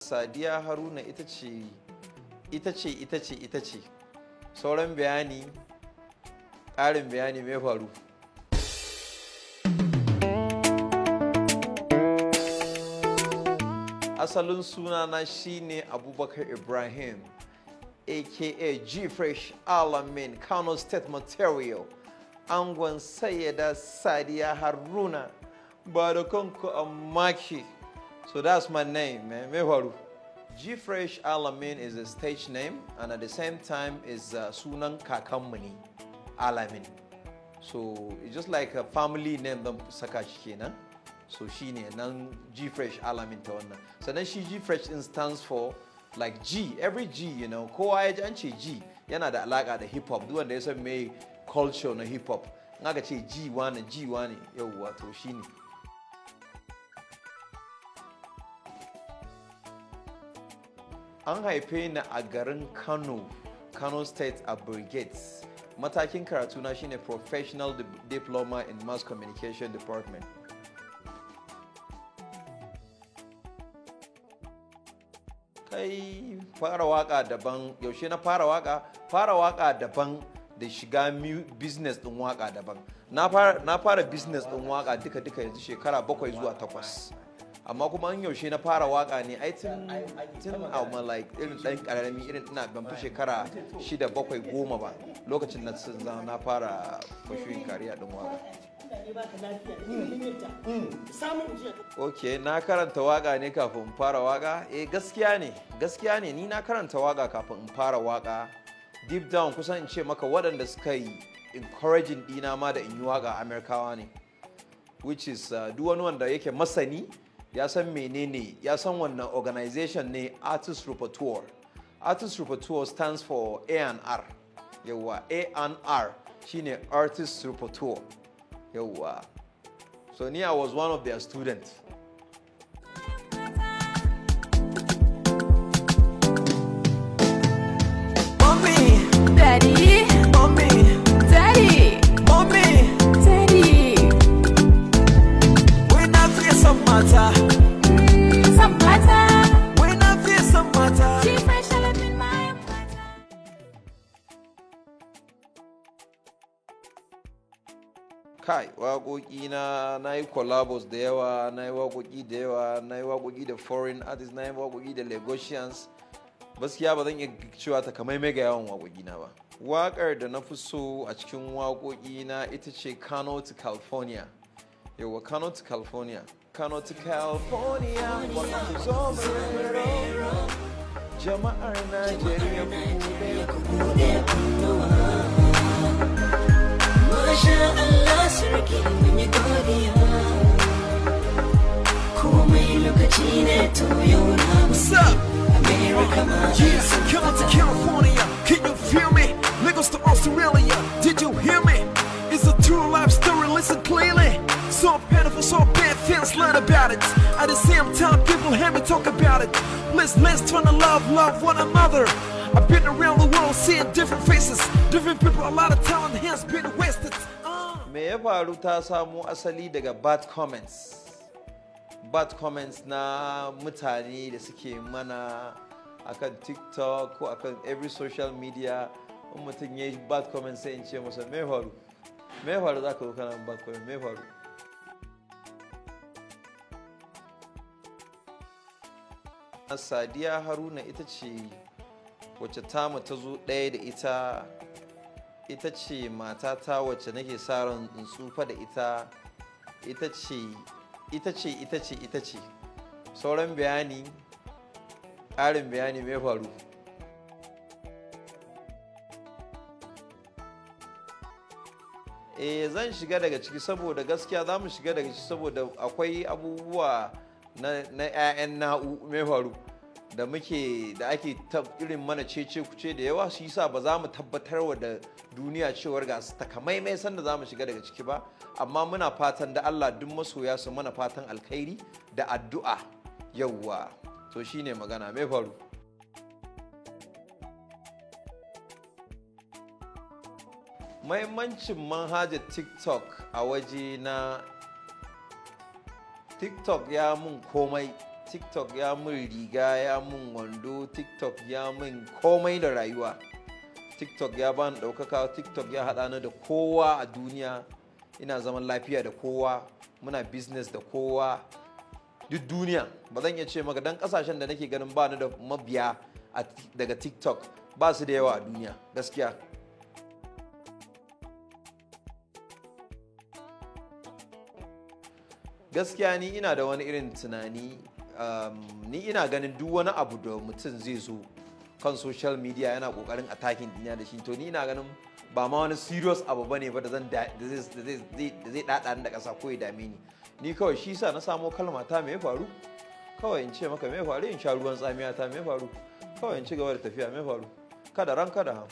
Sadiya Haruna ita ce ita ce ita ce ita ce. Sauran bayani, ƙarin bayani mai faru. Asalin sunana shine Abubakar Ibrahim, aka G Fresh Alamin, Kano State Material, angon Sayyada Sadiya Haruna, ba da kanku Maki. So that's my name, man. Me faru. G Fresh Alamin is a stage name and at the same time is sunan kakanmu ne, Alamin. So it's just like a family name don saka shi kenan. So shi ne nan G Fresh Alamin ta wannan. Sannan shi G Fresh din stands for like G, every G, kowa ya ji an ce G yana da alaka da hip hop. Duk wanda ya san me culture na hip hop, in aka ce G wane, G wane, yauwa, to shi ne. An haife ni a garin Kano, Kano State, a Brigades. Matakin karatuna shine Professional Diploma in Mass Communication Department. Kai, fara waka daban, yaushe na fara waka? Fara waka daban da shiga business din waka daban. Na fara business din waka duka duka yanzu shekara 7 zuwa 8. Amma kuma an yaushe na fara waka ne, ai tun a like irin dan karami, irin ina ban fi shekara 6, 7, 10 ba lokacin na sun zama na fara pursuing career din waka. Ok, na karanta waka ne kafin in fara waka? Eh, gaskiya ne, gaskiya ne, ni na karanta waka kafin in fara waka. Deep down, kusan in ce maka waɗanda suka yi encouraging dina ma da in yi waka Amerikawa ne, which is duk wani wanda yake masani ya san menene, ya san wannan organization ne, Artist Repertoire. Artist Repertoire stands for A&R. Yawa, A&R shine Artist Repertoire. Yawa, so ni, I was one of their students. Mommy, Daddy, mommy, Daddy, mommy. Daddy. When I feel some matter, Some matter. When I feel some matter. G Fresh Alamin, my matter. Kai, waƙoƙi na, na yi collabos da yawa, na yi waƙoƙi da yawa, na yi waƙoƙi da foreign artists, na yi waƙoƙi da Lagosians. Gaskiya ba zan iya cewa takamaimai ga yawan waƙoƙi na ba. Waƙar da na fi so a cikin waƙoƙi na ita ce Kano to California. Yawa, Kano to California, Kano to California. Ku zo mu rero. Jama'ar Najeriya, ku buɗe. Masha Allah, sarki, mun yi godiya. Komai lokaci ne, to yau na What's up? America ma. Yeah, Kano to California, can you feel me? Lagos to Australia, did you hear me? It's a true life story, listen clearly. So painful, so bad, fans learn about it. At the same time, people hear me talk about it. Please, let's try to love, love one another. I've been around the world seeing different faces, different people, a lot of talent has been wasted. Me ya faru ta samo asali daga bad comments, bad comments na mutane da suke mana akan TikTok ko akan every social media. In mutum ya yi bad comments, sai in ce masa, "Me faru? Me faru za ka zo kana bad comment? Me faru?" Sadiya Haruna ita ce wacce tamu ta zo ɗaya da ita, ita ce matata wacce nake sa ran in tsufa da ita, ita ce ita ce ita ce ita ce. Sauran bayani, ƙarin bayani mai faru. Eh, zan shiga daga ciki saboda gaskiya za mu shiga daga ciki saboda akwai abubuwa na 'ya'yan na'u mai faru da muke da ake irin mana cece kuce da yawa. Shi yasa ba za mu tabbatar wa da duniya cewar ga su takamaimai sanda za mu shiga daga ciki ba, amma muna fatan da Allah duk masoya su mana fatan alkhairi da addu'a. Yawwa, to shine magana mai faru. Mahimmancin manhajar TikTok a waje na, TikTok ya mun komai. TikTok ya mun riga, ya mun wando, TikTok ya mun komai da rayuwa. TikTok ya bani ɗaukaka, TikTok ya haɗa ni da kowa a duniya. Ina zaman lafiya da kowa, muna business da kowa duk duniya. Ba zan iya ce maka dan kasashen da nake ganin ba ni da mabiya daga TikTok ba su da yawa a duniya, gaskiya. Gaskiya ni ina da wani irin tunani, ni ina ganin duk wani abu da mutum zai zo kan social media yana kokarin attacking dina da shi, to ni ina ganin ba ma wani serious abu bane ba da zan da zai dada ni da kasa ko ya dame ni. Ni kawai shi sa na samo kalma ta me faru, kawai in ce maka me faru, in sha ruwan tsamiya ta me faru, kawai in ci gaba da tafiya me faru, kada ran kada ham.